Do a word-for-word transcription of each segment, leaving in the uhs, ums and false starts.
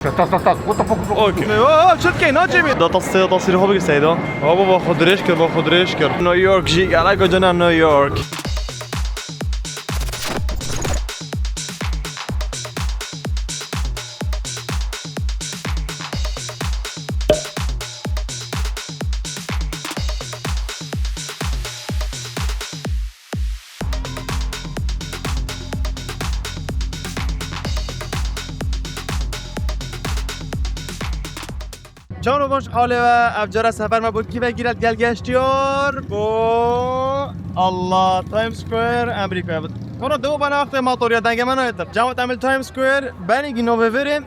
Tas, tas, tas. What the fuck? Okey. Oh, oh, çi dikey, naçê mi? Da tasê, tasîrê xwe bigir Seyda. Oh, baba, xwe dirêj kir, baba, xwe dirêj kir. New York jî, gelek cana New York. Çawa baş halê we, ev cara sefer me bo kî ve gîret gel geştiyar bo Allah Times Square Amerîkaya. Koro dew bana wextê matoriya denge me nayêtir. Cawet emil Times Square benî gî navê verê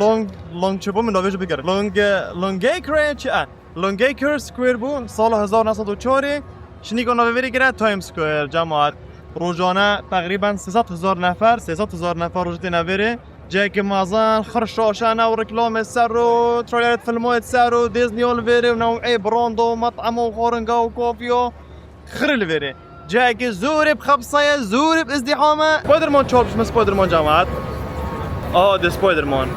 Long, Long çi bû min navê ji bikir. Long, Longacre çi e? Longacre Square bû, sala hezar neh sed û çarê, şinîka navê vêrê kire Times Square, cemaat. Rojane teqrîben sê sed hezar nefer, sê sed hezar nefer rojê têne vêrê. Cihekî mezin, xir şaşe ne û reklamê ser û trailerê filmê ser û Disney li vêrê û newê brando, met'emo, xwaringa û kafiya. Xirê li vêrê. Cihekî zûrê bi xebseye, zûrê bi izdîham e. Spiderman çarpişme Spiderman cemaat. Aha de Spiderman.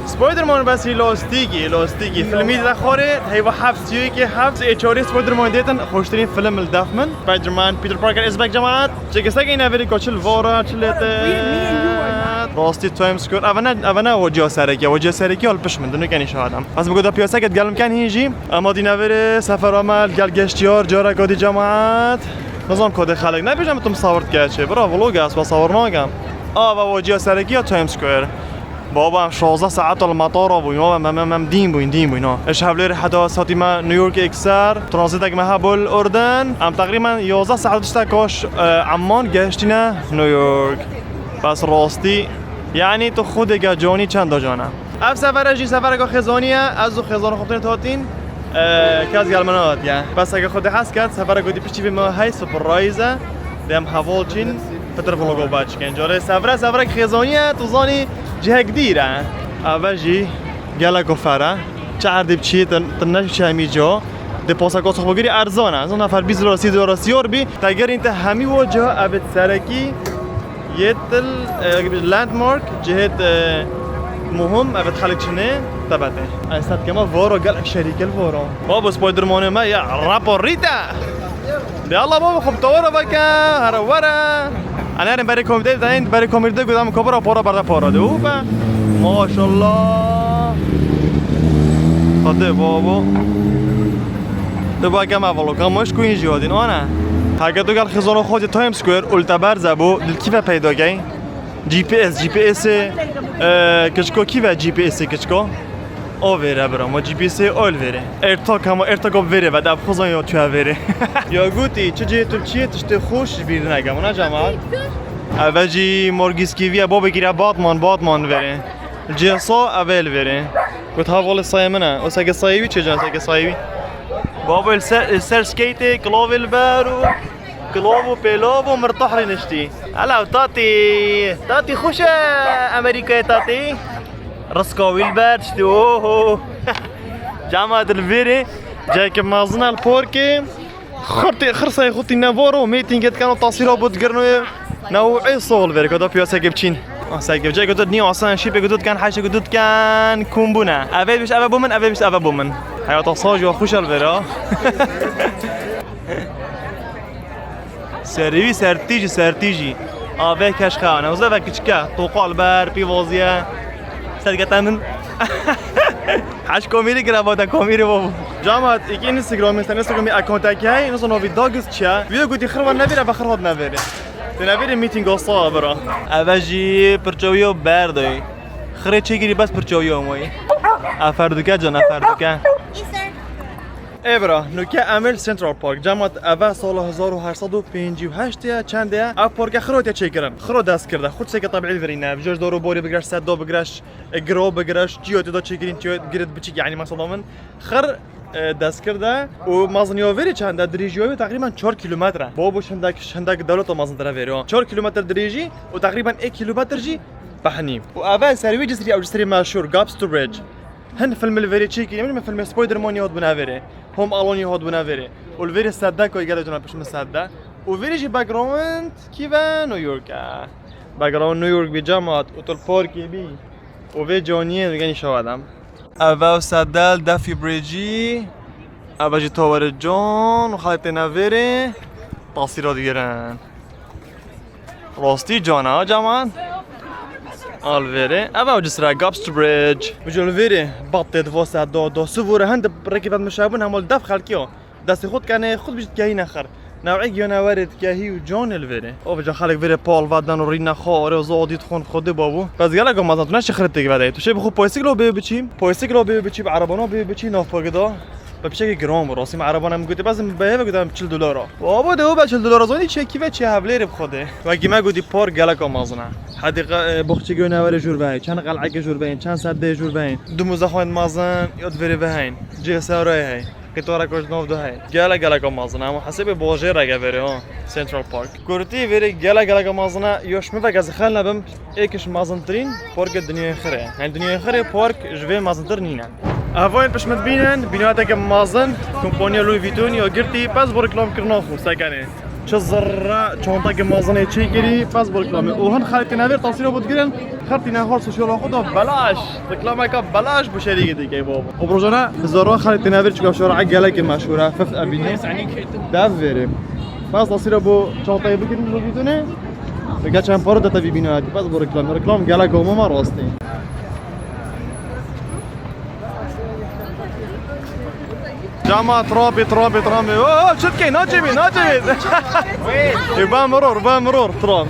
Spiderman bes hî lastîkî, lastîkî. Filmî de xwarê, heyva heft, sî yekê heft, ê çarê Spiderman dêtin, xweştirîn film li def min. Spiderman, Peter Parker is back cemaat. Çekestek ine verî ko çil vora, çil ete. Rastî Times Square. Eve ne, eve ne o ciya serekî, o ciya serekî al piş min, dinu kenî şahadam. Ez bi goda piyaseket gelim ken hîn jî. Ema dîne verê sefera me li gel geştiyar, careka dî cemaat. Nizam kodê xelek. Nebêjim tu misawir dike çê. Bira vlog e, ez misawir nakem. Ava waciya serekî ya Times Square. Baba, em şazdeh saet li metara bûyn. Baba, em, em, em, em dîn bûyn, dîn bûyn, ha. Eş hevlêr heta satî me New York ekser. Transitek me hebû li Urdun. Em teqrîben yazdeh saet tiştek kaş, e, Amman geştîne New York. Bes rastî. Yani tu xwedê ge canî çend da cana. Ev sefere jî sefereke xêzanî ye, ez û xêzana xwe têne hatîn, e, kes gel min nehatiye. Bes heke Xwedê hez ket, sefereke ku dî piştî vê me hey surprise e, dê em heval çîn, pitir vlogo baş çikin. Carê sefere, sefereke xêzanî ye, tu zanî cihek dîr e. Eve jî geleko fer e. Çi erdê biçî, tu, tu neşî hemî ca. Dê poseka xwe bigirî erzan e. Zan nefer bîst dolar, sî dolar, sîyor bî. Te gerîn te hemî wo ca, ev ê serekî. Yê til, e, landmark, cihêt, e, muhim, evet, xelk çinê, tebetê. Ez sed kema voro gel şerîkel voro. Babo Spidermanê me ya raporîte. De Allah babo xub tawara veke, here were. Enerin berê komîdê de, berê komîdê gudam kobra pora barda pora de. Ufa. Maşallah. Hadi babo. Tu bak em ev vlog, em hoş kuyên jî hadîn, ana. Heke tu gel xizano xwe Times Square, û li te berze bû, li kî ve peyda key? G P S, G P S ê, e, kiçko kî ve G P S ê kiçko? O vêre bira, ma G P S ê o li vêre. AirTag hema AirTag o vêre ve, de xizan ya tu vêre. Ya gotî, çi cihê tu çi ye, tiştê xweş ji bîr neke, wina cemaat. Eve jî Morgîskî viye, bo bikire Batman, Batman vêre. Cihê so, eve li vêre. Got hevalê sayê min e. O seke sayê wî çêcan seke sayê wî. Babo li ser, li ser skatê, kilavê li ber û kilav û pêlav û mirtah rê niştî. Hello tatî. Tatî xweş e Amerîkayê tatî. Riska wî li ber tiştî. Oho. Cemaat li vêrê. Cayeke mezin e li parkê. Xirtê, xirsayê xwe tîne varo, mêtîngê dikin û tasîra bo digirin wê newê sol verê, kota piyaseke biçîn. Ah, seke, cayeke tu nî asan, şîpê ku tu dikin, heşê ku tu dikin, kum bûne. Eve biş, eve bo min, eve biş, eve bo min. Heyata saj ya xweş el vera. Serî wî sertî jî, sertî jî. Ave keş xewane, o zeve kiçike, toqal ber, pî vaziye. Sergete min. Heş komîrî kira, bota komîrî bo. Cemaat, iki Instagram, sen Instagram bir account heye, nasıl novi dagız çiye. Video gudi xirva nevire ve xirvat nevire. Te nevire meeting olsa bira. Eve jî pirçewiyo berdoy. Xirê çekiri bes pirçewiyo moy. Aferduke can, aferduke. Ê bira, nuke Emir Central Park. Cemaat eve sala hezar û heşt sed û pêncî û heşt ye, çend ye? Ev parke xiro te çêkirin. Xiro dest kirde. Xut seke tabiî verîne. Vijoj doro borî bigreş, seddo bigreş. E, giro bigire, çiyo tê de çêkirîn, çiyo girit biçik, yani mesela min xir, e, dest kirde û meziniya vêrê çend e, dirêjiya wê teqrîben çar kîlometre. Bo bo şindek, şindek dewleta mezin tere vêro. Çar kîlometre dirêjî û teqrîben ê kîlometre jî behnî. Û eve ser wî cisrî, ew cisrî meşhur, Gapster Bridge. Hin film li vêrê çêkirî, min filmê Spider-Man yad bûne vêrê. Home Alone yad bûne vêrê. Û li vêrê sedde koy gele tuna pişt min sedde. Û vêrê jî background kî ve New York e. Background New York bî cemaat, û tu li parkê bî. Û vê caniyê digel înşallah adam. Ev ew sedel defî birêcî. Ev jî towerê can û xalê têne vêrê. Tasîra digirin. Rastî cana, caman. Al vêrê. Ev ew cisra Gapster Bridge. Bi jol vêrê bat tê divo se do, do sivore hin di rêkê vet mişebûn, hemol def xelkî o. Destê xwe dikenê, xwe bijî dikehîne xir. New'ê giyanewerê dikehî û canê li vêrê. O vêca xelk vêrê pal veden û rîne xwe, orê û zodî dixwin xwedê babû. Bes gelek Amazon, tu ne şixirê têkî vedayê. Tu şê bi xwe poysiklo bê biçî, poysiklo bê biçî, bi erebano bê biçî, nav pagida. Bi piçekî giran bû, rastî me erebana min gotê, bes min bi hêve gotam çil dolara. Wa bo de o be çil dolara, zonî çekî ve çi hevlêrê bi xwedê. Wekî me gotî park gelek Amazon e. Hedîqe, e, boxçî giyanewerê jûr ve heye, çend qel'ekê jûr ve heye, çend seddeyê jûr ve heye. Du muzexwên mezin ya di vêrê ve heye. Cihê serayê heye. Qîtara ku ji nav de heye. Gelek gelek mezin e, ama hesabê bajêreke vêrê ha. Central Park. Kurtî vêrê gelek gelek mezin e, yo ji min veke ez xel nebim, êk ji mezintirîn parkê dinyayê xirê. Yani dinyayê xirê park ji vê mezintir nîne. Evayên pişt min dibînin, bînateke mezin, kompaniya Louis Vuitton ya girtî, bes bo reklamkirina xwe sekenê. Çi zirre çantekê mezinê çêkirî, bes bo reklamê. Û hin xelk têne vêr tasîra bo digirin, xertîne xwar sosyala xwe da belaş. Reklameka belaş bo şerîkê dike babo. Û bi rojane hezara xelk têne vêr çika şara gelekê meşhûr e, Fifth Avenue. Dev vêrê. Bes tasîra bo çanteyê bigirin bo vîdonê. Geçen para da tabii bînatî, bes bo reklam. Reklam gelek omama rastî. Cama trapê, trapê, trapê. Oh, oh, çi dikey? Naçê bî, naçê bî. Ê, ben miror, ben miror, trap.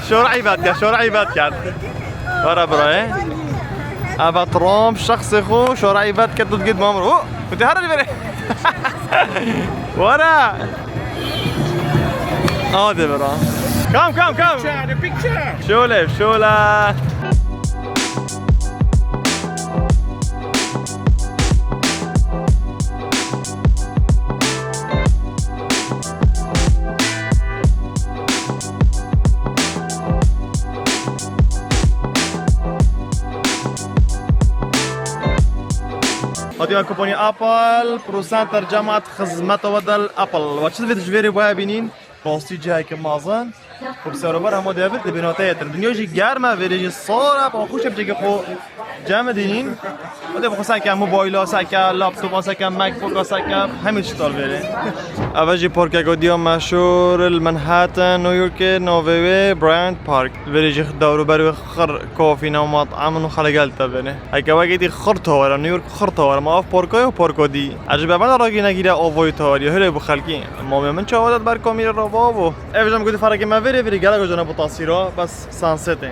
Şora îbat ya, şora îbat ya. Wara birayê. Eva Trump, şexsê xwe, şora îbat ke tu digit mamir. Oh, tu her verê. Wara. Hadi bira. Come, come, come. Picture, picture. Şöyle, şöyle. Hatiya kompanî Apple, Pro Center cemaat xizmeta we del Apple. Ve çi divê ji vêrê waya bînîn? Rastî ciheke mezin. Xwe bi serober hema devir di bînateyê din. Dinya jî germ e, vêrê jî sar e, ba xweş e, bi cihekî xwe cem dînîn. Hûn dê bi xwe seke mobayla, seke laptopa, seke MacBooka, seke hemî tişt dal vêrê. Ev jî parkeka diya meşhûr li Manhattan, New Yorkê, navê wê Bryant Park. Vêrê jî dewrûber wê xir kafî ne û mat'em in û xelek gel te vêrê. Heke wekî dî xir tawar e, New York xir tawar e. Ma ev parka ye û parka dî. Ez ji bevana ragî negîre avayî tawar ye. Hûrê bi xelkî. Mamê min çawa dat ber kamîrê re bavo. Ev jî em gotî ferekê me vêrê vêrê gelek jana bo tasîra, bes sunsetê.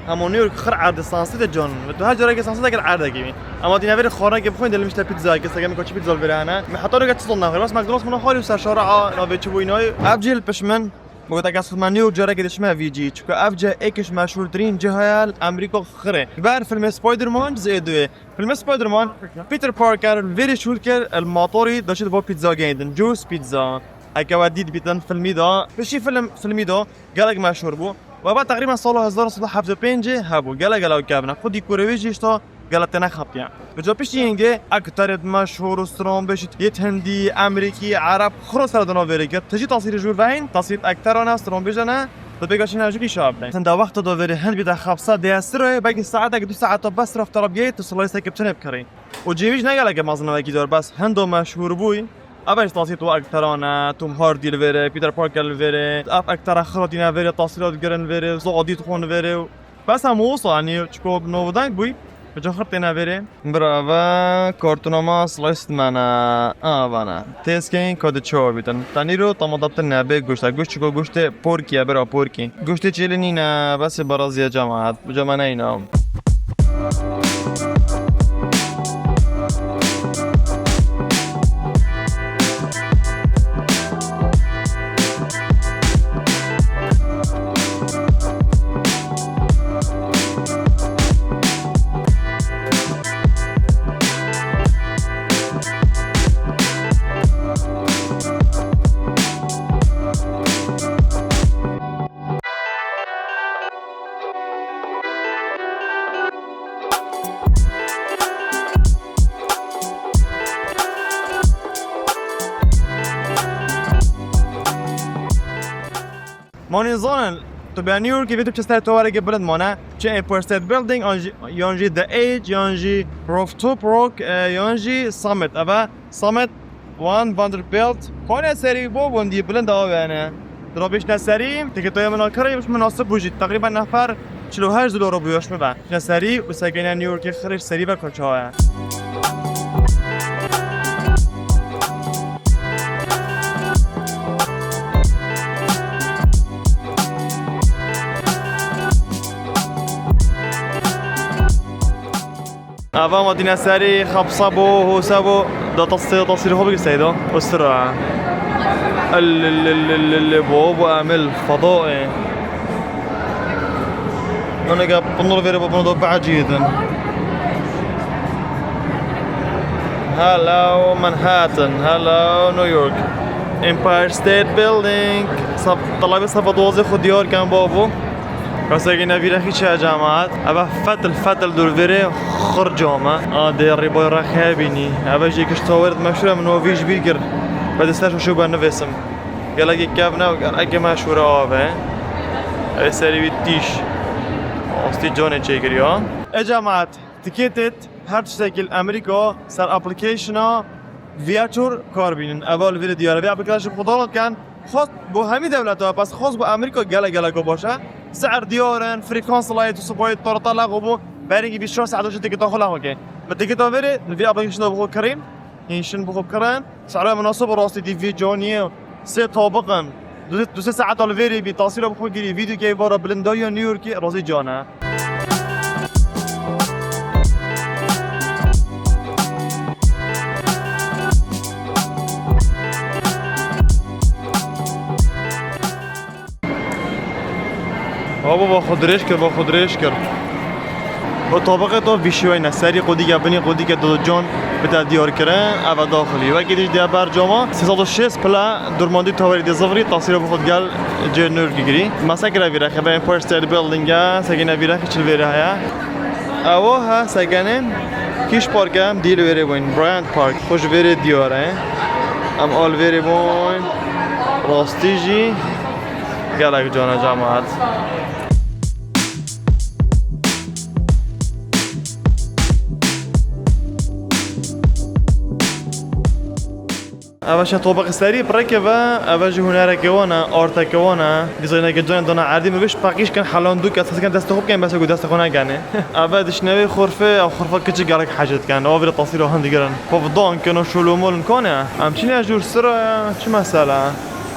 Hema New York xir erdê sunsetê can. Ve tu her carekê sunseteke li erdekî bî. Ama dîne vêrê xwarinekê bixwîn dê li mişte pizzayeke, seke min koçî pizza li vêrê hene. Me heta nûke çi zon naxwî, bes McDonald's min xwarî û ser şara a navê çi bûyî nayê. Ev cî li pişt min. Min got, eger me New York carekê dişme vî cî. Çunku ev cih êk ji meşhûrtirîn ciha ye li Amerîka xirê. Ber filmê Spider-Man cizê duyê. Filmê Spider-Man, Peter Parker vêrê şûl kir, el matorî daşit bo pizza geydin. Juice Pizza. Heke we dît bîtin filmî da. Piştî film, filmî da gelek meşhûr bû. We ba teqrîben sala hezar neh sed û hevdeh û pêncê hebû. Gelek gelek kevne. Xwedî kurê wê jî îşta gelek têne xepiye. Bi ca piştî yengê ekterêt meşhûr û stranbêj yêt hindî, emerîkî, ereb, xiro serdana vêrê kir. Tijî tasîrê jûr vehîn, tasîrêt ekteran e, stranbêjan e, di pêka çîna jûrî şa bidin. Hinda wexta da vêrê hin bîte xepsa dê estirayê, belkî saetek du saeta bes rafta rabiyê, tu silayî seke biçinê bikirî. Û cêvî jî ne geleke mezin e wekî car, bes hindo meşhûr bûyî. Ev jî tasîrêt û ekteran e, Tom Hardy li vêrê, Peter Parker li vêrê, ev ektera xiro tîne vêrê, tasîra digirin vêrê, zodî dixwin vêrê û bes hemû wisa, yanî çiko bi navdeng bûyî, bi ca xir têne vêrê. Bira, eve kartûna me slice dime ne, a, vane. Têskên ka di çawa bîtin. Tenîro tamadattin ne, bê goşt e. Goşt çiko goştê porkî ye, bira porkî. Goştê çêlê nîne, besê baraziye cemaat. Bi ca me neyna. Manî zanin, tu bi New Yorkê vê tu çi ser towereke bilind mane, Çi Empire State Building, yan jî, yan jî The Edge, yan jî Rooftop Rock, e, yan jî Summit. Eve Summit One Vanderbilt. Konya serî bo bûn dî bilind avêne. Dira bişne serî, tiketoya min a kirî, min nasib bû jî. Teqrîben nefer çil û heşt dolar bû yoş min be. Bişne serî û sekene New Yorkê xirîş serî ve koçawa. Ava ma dîne serî xapsa bo, hosa bo, da tasî, tasîrê xwe bigir Seydo. Ustura. El, el, el, el, el, bo, bo emel, fado e. Onu gel, bunlar verip bunu da bacıydın. Hello Manhattan, hello New York. Empire State Building. Saf, talabi safa doze xo diyar kan babo. Kasegî nevîrexî çi ye cemaat? Eve fetil fetil dûr verê xir cam e. A dê rîboy rex hebînî. Eve jî kiş tawêr meşhur e, min o vî ji bîr kir. Ve de ser şoşu ben nivêsim. Gelekî kevne û gelekî meşhur e ave. Eve serî wî tîş. Astî canê çêkiriya. E cemaat, tikêtêt her tiştekî li Amerîka ser application-a Viator kar bînin. Eva li vê diyar e. Vê application xwe download ken. Xwest bo hemî dewleta, bes xwest bo Amerîka gelek gelek baş e. Si'er diyar in, frîkans layê tu sipayê tu reta lexo bû, berî bîst çar saet jî tiketa xwe lexo ke. Min tiketa verê, li vî application de bi xwe kirîn, hîn şin bi xwe kirin. Si'ra munasib rastî dî vî caniyê sê tabiq in. Du, du sê saeta li vêrê bî, tasîra bi xwe girî, vîdeo keyf bara bilindariya New Yorkê, razî can e. Abo, va xwe dirêj kir, va xwe dirêj kir. O tabiqê to vî şiweyne, serî qudîke, binî qudîke, do can bide diyar kirin, eve daxilî. Wekî dî diye ber cama, sê sed û şêst pile durmandî tawerî dê zivirî, tasîra bi xwe gel cê nûr gigirî. Me sekire vîre, xebe Empire State Building e, sekine vîre xî çil vêrê heye. Ewa he, sekene, kîş park e, em dî li wêrê bûyn, Bryant Park, xwe ji vêrê diyar e. Em al vêrê bûyn, rastî jî gelek can e cemaat. Eve şe tobaqê serî pireke ve, eve jî hunereke wan e, arteke wan e. Dîzayneke can e dana erdî, min vê ji paqî şikin helandû ke, sesken destê xwe bikin, bes ku destê xwe nekenê. Eve dişnevê xurfê, ev xurfa kiçik gelek hece dikin. Ava vîra tasîra hin digirin. Povdan kin û şolomol in kane. Em çine jûr sira ye, çi mesele?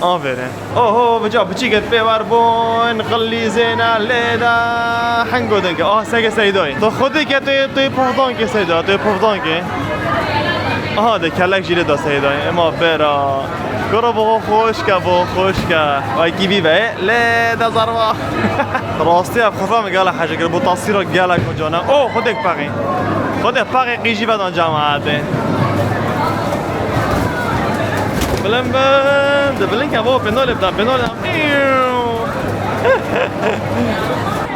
Aferin. Oho, bica biçîket pê wer bûn, qilî zêne lê de hengo dinke. Ah, sege Seydoyê. To xwedê ke tu yê, tu yê povdan ke Seyda, tu yê povdan ke. Aha, de kelek jî lê da Seydoyê. Ema bera. Kuro bo xweş ke, bo xweş ke. Ay kî bî be, lê de zarva. Rastî ev xurfa min gela hece kir, bo tasîra gela kocana. Oh, xwedek paxê. Xwedek paxê qîjî vedan cemaatê. Bilind bin, di bilind ke bo pênolê bida, pênolê.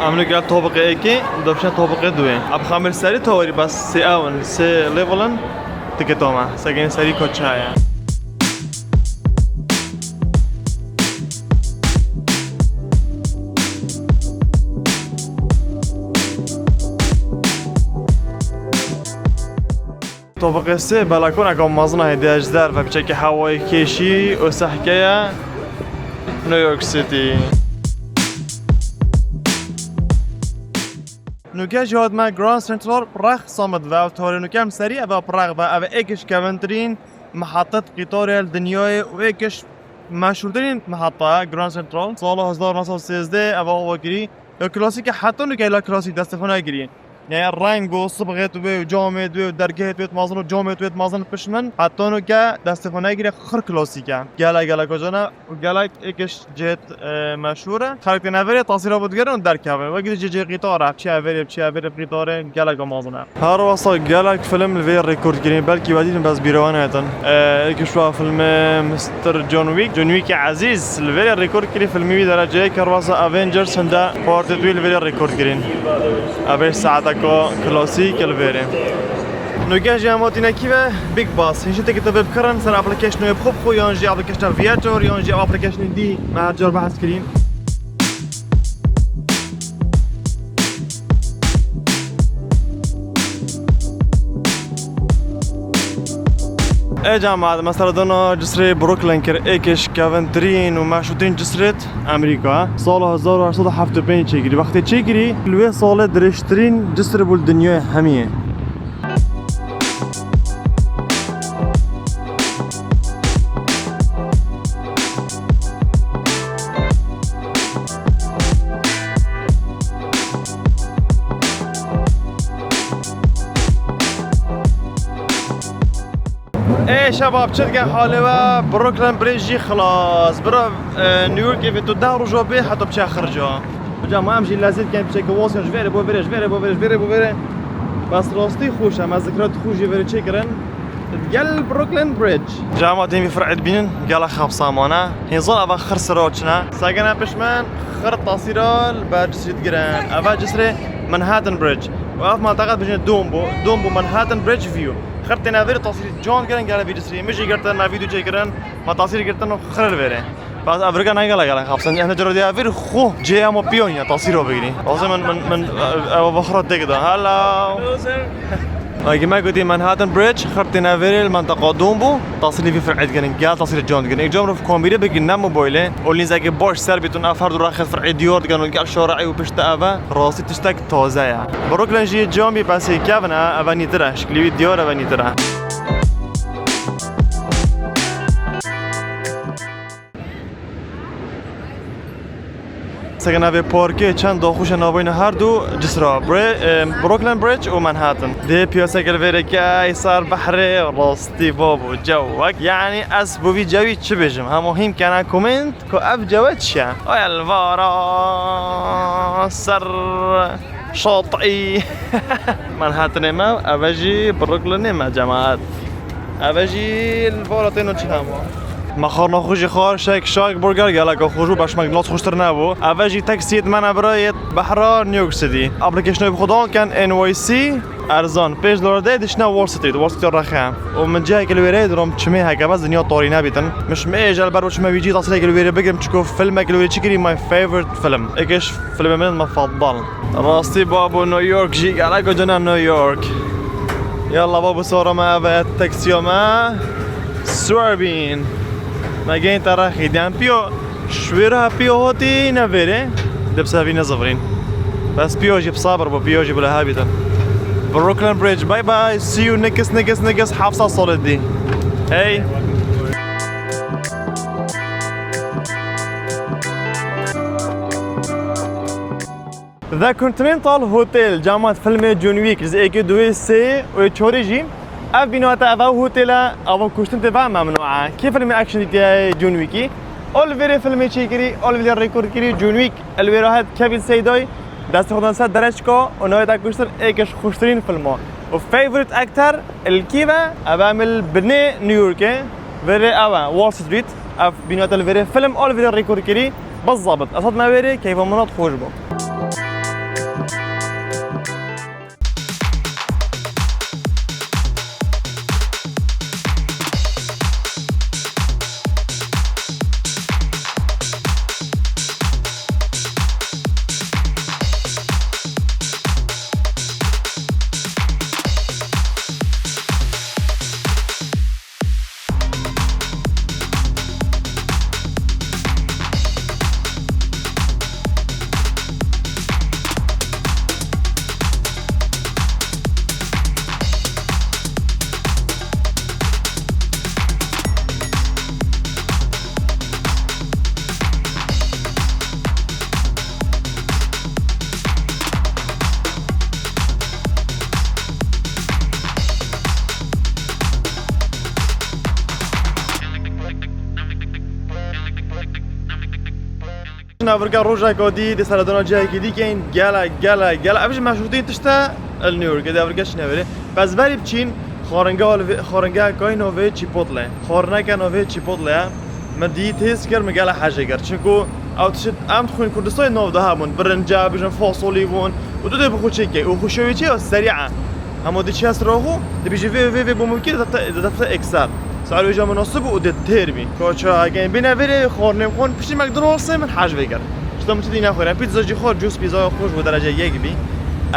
Em li gel tobiqê êkê, dibişe tobiqê duyê. Em xemir serî tawerî bes sê ew in, sê level in, tikê toma. Segên serî koçaye. Tobiqê sê belakoneka mezin e, hêdî ji derve piçekî hewayê kêşî û sehke ye. New York City. Nûke jî hatime Grand Central, rex Summit ve, ev tarê nûke em serî eve bi rex ve, eve êkiş kevintirîn mehetet qîtarê li dinyayê û êkiş meşhûrtirîn meheta ye Grand Central. Sala hezar neh sed sêzdeh eve ava kirî. Ew klasîk e, heta nûke la klasîk destê xwe nekirî. Yani reng û sibxê wê û camê wê û dergehê wê mezin û camê wê mezin pişt min. Heta nûke destê xwe negire, xir klasîk e. Gelek gelek ocan e û gelek êkiş cihêt, e, meşhûr e. Xelk tê neverê tasîra bo digerin û derkevin. Wekî dî cê cê qîtar e, çi everê, çi everê qîtarê gelek mezin e. Her wesa gelek film li vê rekord kirîn, belkî we dîtin bes bîra we netin. E, êkiş wa filmê Mister John Wick, John Wick Ezîz li vê rekord kirî, filmî wî dereceyê kir, wesa Avengers hinde partê wî li vê rekord kirîn. Ev ê saeteka klasîk li vêrê. Nûke jî em hatîne kî ve? Big Bus. Hîn jî tiketa vê bikirin ser applicationê bi xwe bi xwe, yan jî application Viator, yan jî applicationê dî me her car behs kirîn. Ê cemaat, me seredana Cisrê Brooklyn kir, êkê şikevintirîn û meşhûrtirîn cisrêt Amerîka. Sala hezar û heşt sed û heft û pênc çêkirî. Wextê çêkirî, li wê salê dirêjtirîn cisr bû li dinyayê hemiyê. Ê şebab, çi dikin halê we? Brooklyn Bridge jî xilas. Bira, e, New Yorkê vê tu deh roja bê heta biçe xirca. Hocam, em jî lezî dikin, piçeke wasiyan ji vêrê bo vêrê, ji vêrê bo vêrê, ji vêrê bo vêrê. Bes rastî xweş e, me zikra tu xwe jî vêrê çêkirin. Gel Brooklyn Bridge. Cama tên vî fir'ê dibînin, gela xapsamane. Hêzan ava xir sira çine. Segene pişmen xir tasîra li ber cisrî digirin. Eva cisrê Manhattan Bridge. Û ev menteqe dibêjin Dumbo. Dumbo Manhattan Bridge View. Xir têne vêrê tasîrî can digirin, gela vî cisrî. Min jî girtin, me vîdeo çêkirin. Me tasîr girtin û xir li vêrê. Bas ev rika ne gela gela xapsin. Em de ciro diya vir xu cê emo piyon ya tasîro bigirî. Lazim min, min, min, ev, ev xira tek da. Hello. Hello, sir. Agi me gotî Manhattan Bridge, xirtî neverê li menteqa Dumbo, tasîrê vî fir'ê digirin, gel tasîrê can digirin. Êk cam ruf kombîrê bigin ne mobaylê, û lînzekê baş ser bîtun, ev her du rexê fir'ê diyar dikin û gel şore'î û pişt eve, rastî tiştek taze ye. Brooklyn jî camî pesê kevin e, eve nîtir e, şiklî wî diyar eve nîtir e. Seke navê parkê çend daxuş e navbeyna her du cisra. Bre-, e, Brooklyn Bridge û Manhattan. Dê piyaseke li vêrê key ser behrê rastî babo cewek. Yani ez bo vî cewî çi bêjim? Hema hîm kene komênt ku ev cewe çi ye? Ay elvara ser şatî. Manhattanê me, eve jî Brooklynê me cemaat. Eve jî li vara tên û çi hema. Me xwarina xwe jî xwar, şek, şak, burger, geleka xweş bû, beşmek nas xweştir nebû. Eve jî taksiyê me ne bira yê behra New York City. Applicationê bi xwe dan ken N Y C, erzan. Pênc dolar de dişine Wall Street, Wall Street rexe. Û min cihekê li wêreyê dirom çimê heke bes dinya tarî nebîtin. Min ji mêj el ber çime vî cî tasîrekê li wêrê bigirim, çiko filmekê li wêrê çi kirî, my favorite film. Êkê ji filmê min mefeddel. Rastî babo New York jî gelek cana New York. Yalla babo sora me eve taksiya me. Suarbîn. Me gehîn te rexî. Dem piyo şwêra piyo hotî ne vêrê. Dipse vî ne zivirîn. Bes piyo jî bi sabir bo, piyo jî bi lehebîtin. Brooklyn Bridge. Bye bye. See you next, next, next heft sed salê dî. Hey. The Continental Hotel, cemaat filmê John Wick, ji êkê, duê, sê û çorê jî. Ev bîna te, ev hotêl e, ava kuştin tê ve memnû e. Kê filmê action dîtiye John Wickî? Ol vêrê filmê çêkirî, ol vêrê rekord kirî John Wick. El wêra het Kevin Seydoy, destê xwe dan ser dereçka û navê te kuştin êk ji xweştirîn filma. Û favorite actor li kî ve? Ev em li binê New Yorkê, vêrê ew e, Wall Street. Ev bîna te li vêrê film, ol vêrê rekord kirî. Bizabit. Ez hatime wêrê, keyfa min hat xweş bû. Navirga rojeka dî, di seredana cihekî dî keyn, gelek, gelek, gelek. Ev ji meşhûrtîn tişt e, li New Yorkê de virge çine vêrê. Bes berî biçîn, xwaringeha li vê, xwaringeha kayî navê Chipotle. Xwarineke navê Chipotle ye. Min dî têst kir, min gelek hejê kir. Çinku ew tişt em dixwin Kurdistanê nav de hebûn. Birince, bijin fasolî bûn. Û tu dê bi xwe çêkey. Û xweşewî çi ye? Serî e. Hema diçiya sira xwe, dibêje vê, vê, vê bo mimkîn didefte, didefte ekser. Saet wêja munasib û dê têr bî. Koça, heke em bîne vêrê xwarinê xwin, piştî McDonald'sê min hej vê kir. Tişta min çi dî nexwêne. Pizza jî xwar, cus pizza xweş bû derece yek bî.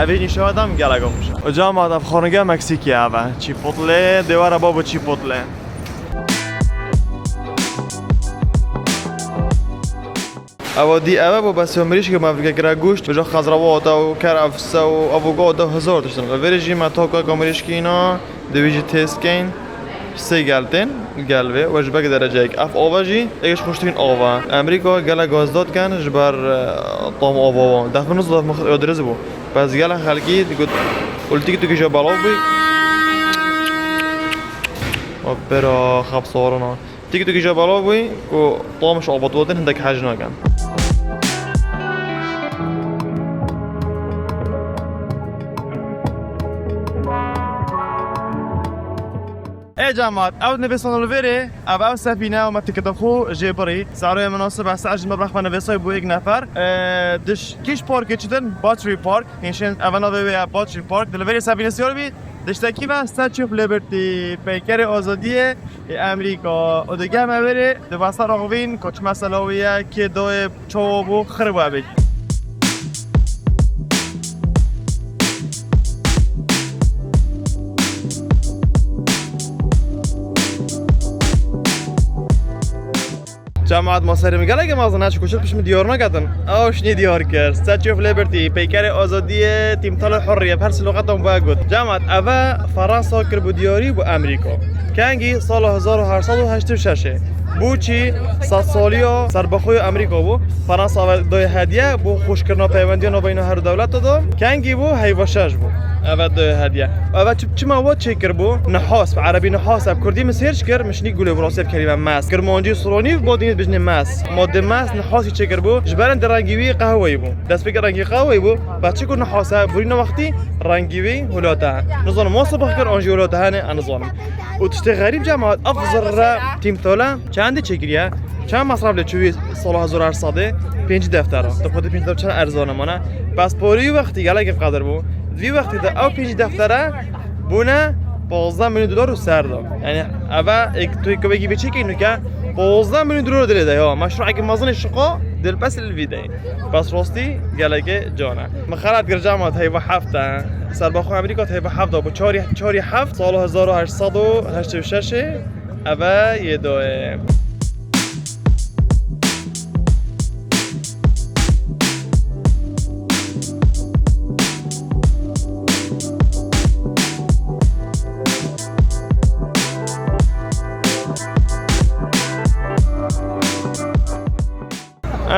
Ev ê nîşana da min gelek xweş e. Hocam, ev xwaringeha Meksîkî ev e. Chipotle, dêwara babo Chipotle. Ewa dî eve bû, bes ya mirîşkê me vir kir guşt, vêca xezrawata û kerefse û avokado, hezar tiştin. Li vêrê jî me toka ka mirîşkî îna, divê jî test keyn. Sê gel tên, gel vê, we ji bek dereceyek. Ev ava jî, yek ji xweştirîn ava. Amerîka gelek gazda dikin ji ber, e, tam ava wan. Def min nizam, def min ya dirist bû. Bes gelek xelkî digot, û li TikTokê jî belav bû. Opera, xep sarina. TikTokê jî belav bû ku tam ji ava digotin hindek hej nakin. Ê cemaat, ew nivîsana li vêrê, ev, ew sefîne û me tiketa xwe jê birî. Saroyê minasib e, saet ji me bexwe nivîsayî bû yek nefer. Ee, diş kîş parkê çi din? Battery Park. Hîn şên, eve navê wê ye Battery Park. Di li vêrê sefîne siyar bî. Diştekî ve Statue of Liberty, peykerê azadiyê ê Amerîka. Û digeh me vêrê, di wesa raxivîn, ku çi mesela wê ye, kê dayê, çawa bû, xir we bê. Cemaat, ma serê min gelekî mezin e, çi ku çi pişt min diyar neketin. Ew şinî diyar kir. Statue of Liberty, peykerê azadiyê, Tîmtala Hurriyet, her sî loqetan bûye got. Cemaat, eve Fransa kiribû diyarî bû Amerîka. Kengî sala hezar û heşt sed û heştê û şeş. Bû çi? Sedsaliya serbexweya Amerîka bû. Fransa eve dayê hediye bo xweşkirina peywendiya navbeyna her dewleta de. Kengî bû? Heyva şeş bû. Eve dayê hediye. Eve çi, çima we çêkiribû? Nihas, bi erebî nihas, ev kurdî min sêrç kir, min şinî gulê bi rastî ev kelîme mes. Kirmancî, sironî, bo dînê dibêjinê mes. Ma di mes nihasî çêkiribû, ji ber endê rengî wî qehweyî bû. Destpêkê rengî qehweyî bû, bes çi ku nihas e, birîna wextî rengî wî hulate. Nizanim wan sibix kir, an jî hulate hene, ez nizanim. Û tiştê xerîb cemaat, ev zirre tîmtale çendê çêkiriye? Çend mesref lê çûyî sala hezar û heşt sedê? Pêncî deftera. Tu xwedî pêncî deftera çend erzan e mane? Bes porî wî wextî gelekî qedir bû. Di vî wextî de ew pêncî deftere bûne pazdeh milyon dolar û ser de. Yanî eve ek tu yek wekî vê çêkî nûke pazdeh milyon dolar dilê de ya. Meşruekî mezin ê şiqo dil pes li vî de. Bes rastî gelekê can e. Min xelet kir cemaat, heyva heft e. Serbexwe Amerîka heyva heft e. Bû çarî, çarî heft sala hezar û heşt sed û heştê û şeş ê. Eve yê doyê.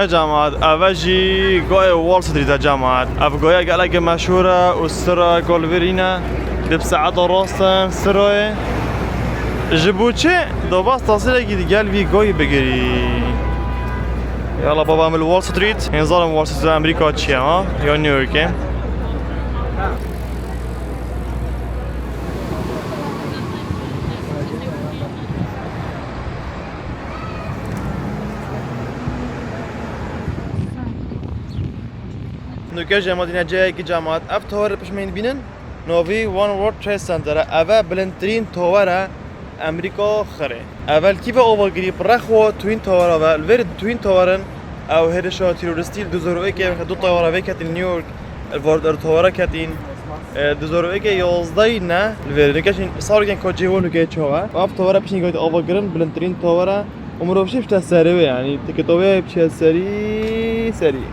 E cemaat, eve jî goyê Wall Street e cemaat. Ev goya gelekî meşhûr e û sira golvirîne. Di bi saeta rast e sirayê. Ji bo çi? Daba stasîrekî di gel vî goyî bigirî. Yala baba, em li Wall Street. Hênzarim Wall Street Amerîka çi ye, ha? Ya New Yorkê. Nûke jî hema dîne cihekî cemaat. Ev tawar li pişt me yên dibînin, navî One World Trade Center e. Ev e bilindtirîn tawar e Amerîka xirê. Ev e li kî ve ava kirî? Bi rexwa Twin Tower ve. Li vêrê Twin Tower in, ew hêrişa terorîstî li du hezar û yekê du tawara vê ketîn New York. Li tawara ketîn. E, du hezar û yekê yazdehî ne, li vêrê nûke jî sar gen ka cihê wan nûke çawa. Ev tawara piştî gayet ava kirin, bilindtirîn tawara. Û mirov jî bişte serê wê, yanî tiketa wê biçe serî, serî.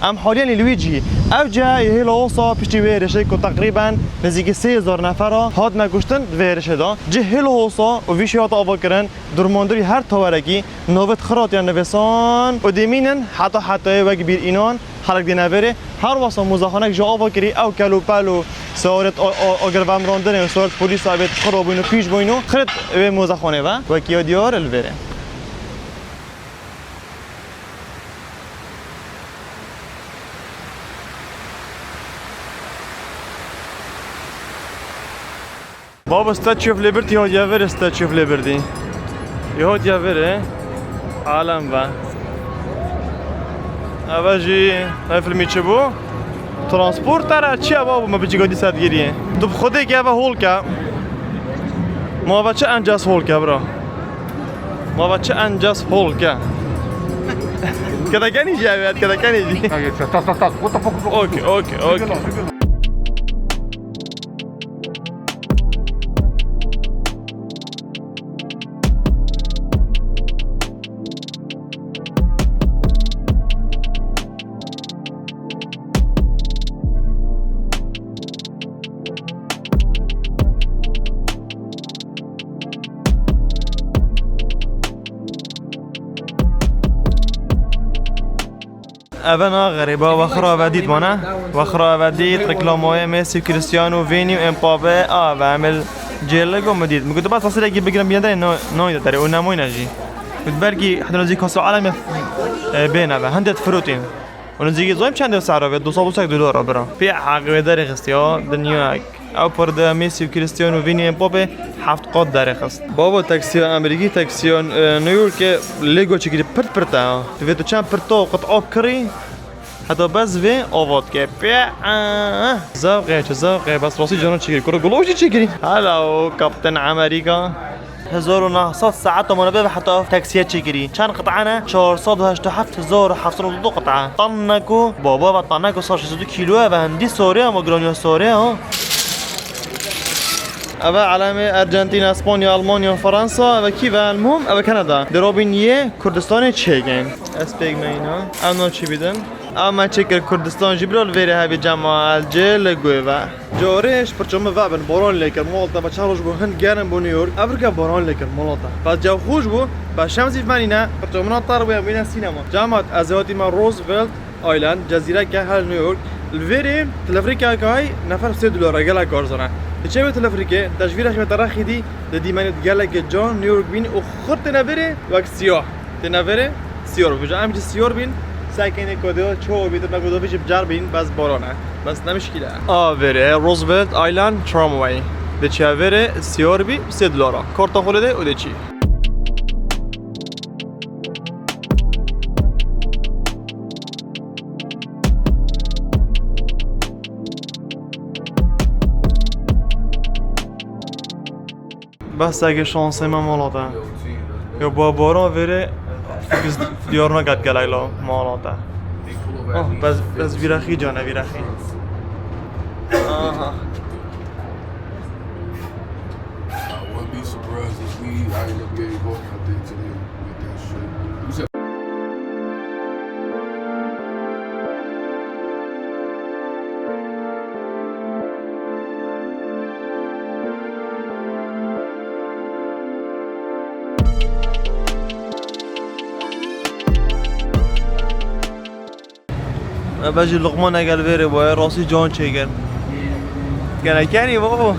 Em haliyen li Luigi. Ev cihê hêla hosa piştî wê hêrişê ku teqrîben nêzîkî sê hezar nefera hatine kuştin di vê hêrişê de. Cih hêla hosa û vî şêwata ava kirin, dormandirî her tawerekî navê xiratiya nivîsan û dimînin heta hetayê wek bîr înan. Xelk dîne vêrê, her wesa muzexanek ji ava kirî, ew kel û pel û sewaret a-, a-, agir vemrandinê û sewaret polîsa vê xira bûyn û pîş bûyn û xirit wê muzexanê ve, wekî ya diyar li vêrê. Baba, Statue of Liberty hatiye vêrê, Statue of Liberty. Ê hatiye vêrê. Alem ve. Eve jî, ev filmî çi bû? Transporter e, çi ye baba, me biçî godî sedgiriyê. Tu bi xwedê ki eve holke. Ma eve çi encas holke, bro? Ma eve çi encas holke? Kedekenî jî eve, kedekenî jî. Tas, tas, tas. What the fuck? Okey, okey, okey. Eve naxerê ba, we xira ve dît bana. We xira ve dît, reklamayê Messi, Cristiano, Vini û Mbappe, a, ve em li cêlego min dît. Min got, "Bas, fasilekî bigirin, bîne derê, no, noyne derê, û nemoyne jî." Got, "Belkî heta nêzî kasa alemê, e, bêne ve, hindê difirotîn." Û nêzîkî zayim çendê sehra ve, du sed û sek dolar bira. Pê heq wê derê xist ya, dinya Ew pir de Messi û Cristiano, Vini, Mbappe heft qat derê xist. Baba, taksiya Amerîkî, taksiya, e, New Yorkê lêgo çêkirî, pirt pirt e ha. Tu vê tu çend pirta û qit'a kirî, heta bes vê ava dike. Pê, e, e. Zewqê, çi zewqê, bes rastî cana çêkirî. Kuro gulo jî çêkirî. Hello, Captain America. Hezar û neh sed saeta mane bebe heta taksiye çêkirî. Çend qit'a ne? Çar sed û heştê heft hezar û heft sed û du qit'a. Tanne ku, baba ve tanne ku sed şêst û du kîlo e ve hindî sore ama giraniya sore ha. Eve alemê Arjantina, Spanya, Almanya, Fransa, eve kî ve elmûm, eve Kanada. Di robîn yê Kurdistanê çêgên. Ez pêk meyna. Em na çi bidin? Ama çêkir Kurdistan jî bira li vêrê hebî cema el cê li guê ve. Carê ji pirça min vebin, boran lê kir, malta ve çar roj bû hin germ bû New York. Ev rike boran lê kir, malta. Bes cew xweş bû, bes şev zî venîne, pirça min a tar bûye, bûyne sînema. Cemat, ez ê hatîme Roosevelt Island, cezîreke hel New York. Li vêrê, telefrîkeke hay, nefer sê dolara, gelek arzan e. Diçe wê telefrîkê, te ji vî rexê te rexî dî, di dîmenê gelekê can New York bîn û xurt têne vêrê, wek siyah. Têne vêrê, siyar bû. Ji em jî siyar bîn, sekênê ku dê çawa bî, tu me ku dovî jî biceribîn, bes boran e. Bes ne mişkîle. A vêrê, Roosevelt Island Tramway. Diçe vêrê, siyar bî, sê dolara. Karta xwe lê de û diçî. Behseke şansê me malate. Yo, ba baran vêrê, biz diyar naket gelek la malate. Ah, bez, bez vîrexî cane, vîrexî. Aha. I wouldn't be surprised if we, I end up getting booked, I think, today with that shit. You said Eve jî Luqman egel vêrê boye, rastî can çêkir. Gene kenî babo.